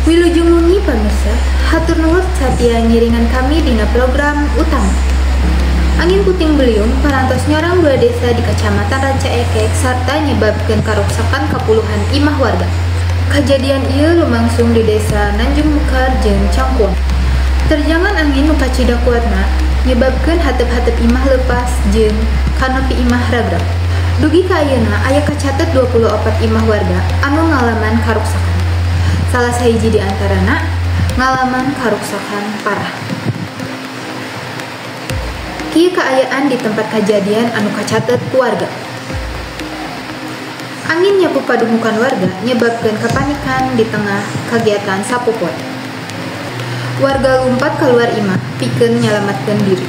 Wilujeng wengi, pamirsa, hatur nuhun satia ngiringan kami dina program utama. Angin puting beliung parantos nyorang dua desa di Kecamatan Rancaekek sarta nyebabkeun karuksakan ka puluhan imah warga. Kajadian ieu lumangsung di Desa Nanjung Mekar jeung Cangkuang. Terjangan angin nu kacida kuatna nyebabkeun hateup-hateup imah leupas jeung kanopi imah ragrag. Dugi ka ayeuna aya kacatet 24 imah warga anu ngalaman karuksakan. Salah sahiji di antarana ngalaman karuksakan parah. Kieu kaayaan di tempat kajadian anu kacatet ku warga. Angin nyapu padumukan warga nyebabkeun kapanikan di tengah kagiatan sapopoe. Warga lumpat keluar imah pikeun nyalametkeun diri.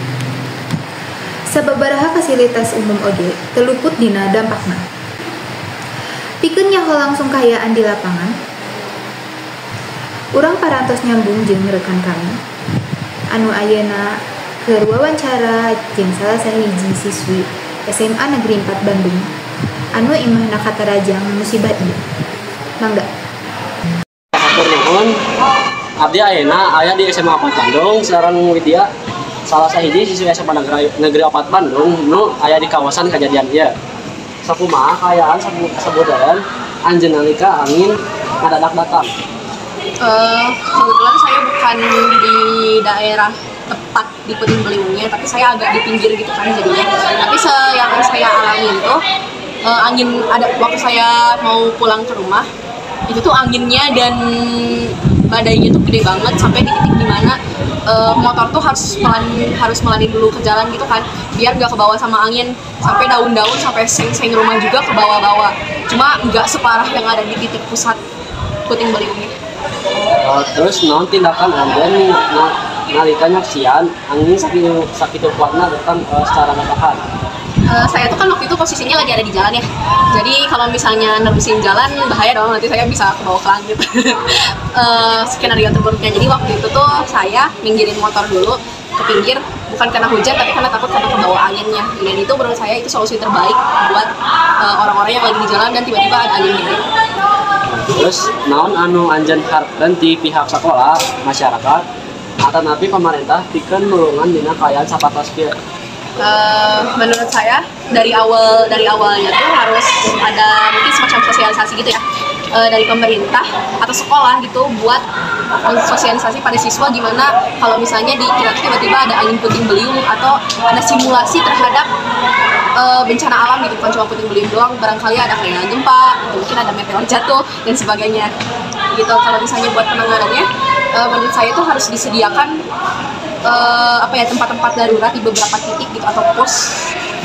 Sababaraha fasilitas umum oge teu luput dina dampakna. Pikeun nyaho langsung kaayaan di lapangan, urang parantos nyambung jeung rekan kami anu ayeuna keur wawancara jeung salah sahiji siswi SMA Negeri 4 Bandung anu imahna katarajang musibah ieu. Mangga. Hatur nuhun. Abdi ayeuna aya di SMA 4 Bandung sareng Widya, salah sahiji siswi SMA Negeri 4 Bandung nu aya di kawasan kejadian ieu. Sakumaha kaayaan sabudeureun anjeun nalika angin ngadadak datang? Kebetulan saya bukan di daerah tepat di puting beliungnya, tapi saya agak di pinggir gitu kan jadinya. Tapi yang saya alami itu angin ada waktu saya mau pulang ke rumah itu tuh anginnya dan badainya tuh gede banget sampai di titik dimana motor tuh harus melanin dulu ke jalan gitu kan biar nggak kebawa sama angin, sampai daun-daun sampai seng-seng rumah juga kebawa-bawa. Cuma nggak separah yang ada di titik pusat puting beliungnya. Terus naon tindakan anjeun nalika nyaksian angin sakitu kuatna datang secara dadakan? Saya tuh kan waktu itu posisinya lagi ada di jalan ya, jadi kalau misalnya nerusin jalan bahaya dong, nanti saya bisa kebawa ke langit. Skenario terburuknya. Jadi waktu itu tuh saya minggirin motor dulu ke pinggir, bukan karena hujan tapi karena takut karena kebawa anginnya. Dan itu menurut saya itu solusi terbaik buat orang-orang yang lagi di jalan dan tiba-tiba ada angin gede. Terus naon anu anjeun harapkeun di pihak sekolah, masyarakat atanapi pemerintah pikeun nulungan dina kaayaan sapertos kieu? Menurut saya dari awalnya tuh harus ada mungkin semacam sosialisasi gitu ya, dari pemerintah atau sekolah gitu buat sosialisasi pada siswa gimana kalau misalnya di kita tiba-tiba ada angin puting beliung atau ada simulasi terhadap bencana alam gitu, bukan cuma puting beliung doang, barangkali ada kayak gempa atau mungkin ada meteor jatuh dan sebagainya gitu. Kalau misalnya buat penanganannya, menurut saya itu harus disediakan tempat-tempat darurat di beberapa titik gitu atau pos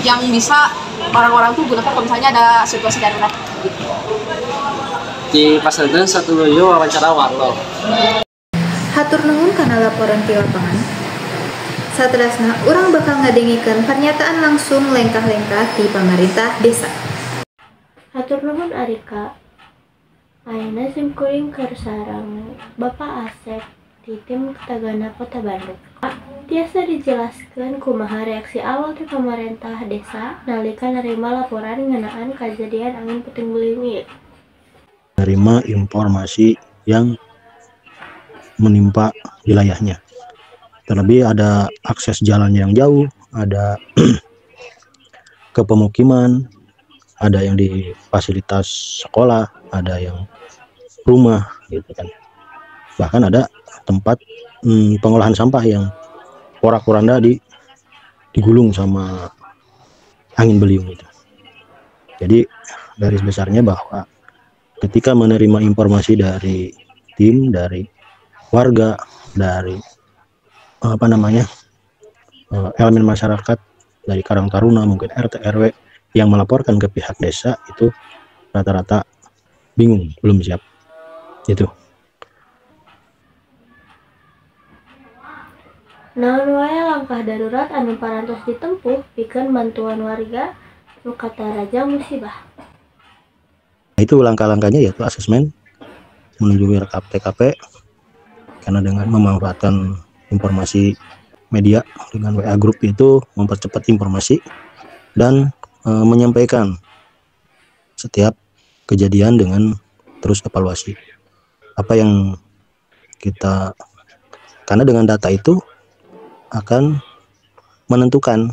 yang bisa orang-orang tuh gunakan kalau misalnya ada situasi darurat gitu. Di pasarkeun satuluyu wawancara warlo. Hatur nuhun kana laporan ti lapangan. Saterasna urang bakal ngadengikeun pernyataan langsung lengkah-lengkah ti pamarentah desa. Hatur nuhun, Arika. Ayeuna simkuring keur sareng Bapak Asep di tim Tagana Kota Bandung. Tiasa dijelaskeun kumaha reaksi awal ti pamarentah desa nalika narima laporan ngeunaan kajadian angin puting beliung ieu? Menerima informasi yang menimpa wilayahnya. Terlebih ada akses jalan yang jauh, ada ke pemukiman, ada yang di fasilitas sekolah, ada yang rumah gitu kan. Bahkan ada tempat pengolahan sampah yang porak-poranda digulung sama angin beliung itu. Jadi garis besarnya bahwa ketika menerima informasi dari tim, dari warga, dari elemen masyarakat, dari Karang Taruna, mungkin RT RW yang melaporkan ke pihak desa, itu rata-rata bingung, belum siap. Itu. Naon wae langkah darurat anu parantos ditempuh pikeun bantuan warga nu katarajang musibah? Itu langkah-langkahnya, yaitu asesmen menuju rekap TKP, karena dengan memanfaatkan informasi media dengan WA group itu mempercepat informasi dan menyampaikan setiap kejadian dengan terus evaluasi apa yang Kita, karena dengan data itu akan menentukan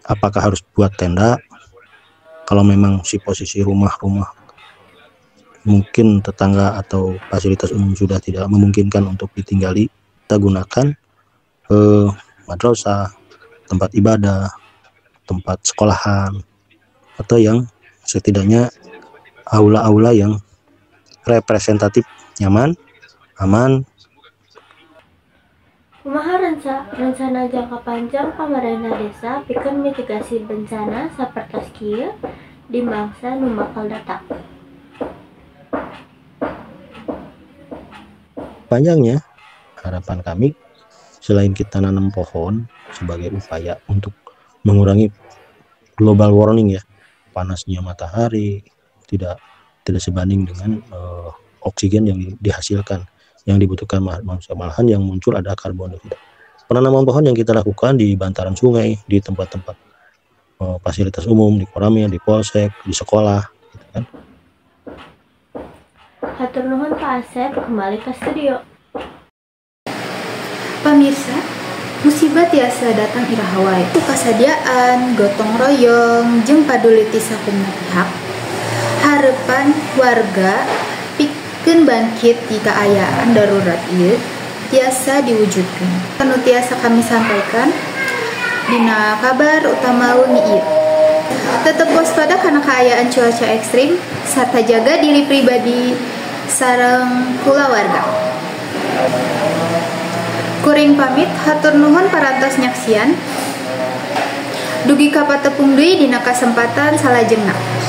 apakah harus buat tenda. Kalau memang si posisi rumah-rumah mungkin tetangga atau fasilitas umum sudah tidak memungkinkan untuk ditinggali, kita gunakan madrasah, tempat ibadah, tempat sekolahan, atau yang setidaknya aula-aula yang representatif, nyaman, aman. Kumaha rencana jangka panjang pamarentah desa pikeun mitigasi bencana sapertos kieu di mangsa nu bakal datang? Panjangnya harapan kami, selain kita nanam pohon sebagai upaya untuk mengurangi global warming ya, panasnya matahari tidak sebanding dengan oksigen yang dihasilkan, yang dibutuhkan manusia, malahan yang muncul ada karbon dioksida. Penanaman pohon yang kita lakukan di bantaran sungai, di tempat-tempat fasilitas umum, di koramil, di polsek, di sekolah, gitu kan. Hatur nuhun Pak Asep, kembali ke studio. Pamirsa, musibah tiasa datang iraha wae. Ku kasadiaan, gotong royong, jeung paduli ti sakumna pihak. Harapan warga pikeun bangkit di kaayaan darurat ieu tiasa diwujudkeun. Anu tiasa kami sampaikan dina kabar utama wengi ieu. Tetep waspada kana kaayaan cuaca ekstrim sarta jaga diri pribadi sareng kulawarga. Kuring pamit, hatur nuhun parantos nyaksian. Dugi ka patepung deui dina kasempatan salajengna.